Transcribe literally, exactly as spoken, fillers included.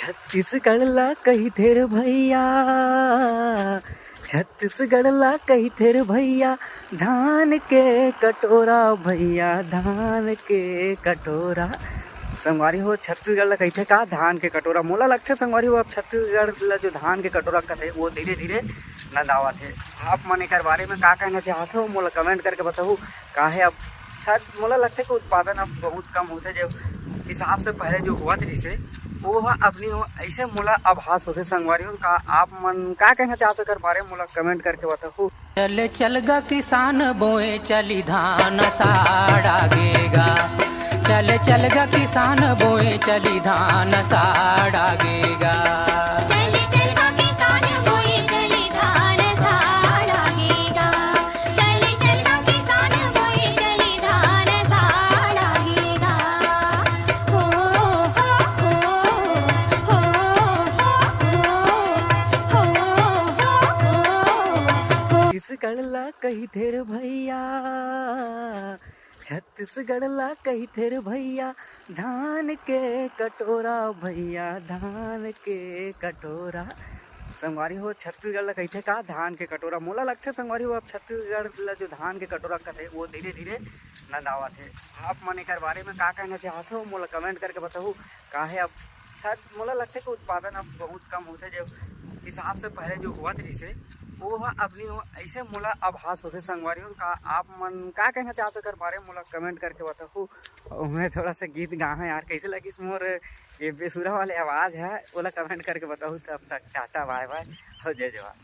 छत्तीसगढ़ ला कहिथे रे भैया, छत्तीसगढ़ ला कहिथे रे भैया, धान के कटोरा भैया, धान के कटोरा। संगवारी हो, छत्तीसगढ़ ला कहिथे का धान के कटोरा? मोला लगथे संगवारी हो, अब छत्तीसगढ़ ला जो धान के कटोरा कथे, वो धीरे धीरे नंदावत हे। आप मन एकर बारे में का कहना चाहत हो, मोला कमेंट करके बताहू। काहे अब शायद मोला लगथे कि उत्पादन अब बहुत कम होथे, जो हिसाब से पहले जो होवत रहिसे, वो ह अब नहीं हो, ऐसे मोला आभास होथे। संगवारी हो, का आप मन का कहना चाहत हो एकर बारे में, मोला कमेंट करके बताहू। चल चल गा किसान बोए चली धान, असाढ़ आगे गा। चल चल गा किसान बोए चली धान, असाढ़ आगे गा। चल चल गा किसान बोए चली धान, असाढ़ आगे गा। चल चल गा किसान बोए चली धान, असाढ़ आगे गा। हो, हो, हो, हो, हो, हो, हो, हो। छत्तीसगढ़ ला कहिथे रे भैया, छत्तीसगढ़ ला कहिथे रे भैया, धान के कटोरा भैया, धान के कटोरा। संगवारी हो, छत्तीसगढ़ ला कहिथे का धान के कटोरा? मोला लगथे संगवारी हो, अब छत्तीसगढ़ ला जो धान के कटोरा कथे, वो धीरे धीरे नंदावत हे। आप मन एकर बारे में का कहना चाहत हो, मोला कमेंट करके बताहू। काहे अब शायद मोला लगथे कि उत्पादन अब बहुत कम होथे, जो हिसाब से पहले जो होवत रहिसे, वो ह अब नहीं हो, ऐसे मोला आभास होथे। संगवारी हो, का आप मन का कहना चाहत हो एकर बारे में, मोला कमेंट करके बताहू। और मैं थोड़ा सा गीत गाहूँ यार, कैसे लगिस मोर ये बेसुरा वाले आवाज़ है, ओला कमेंट करके बताहू। तब तक टाटा, बाय बाय और जय जवान।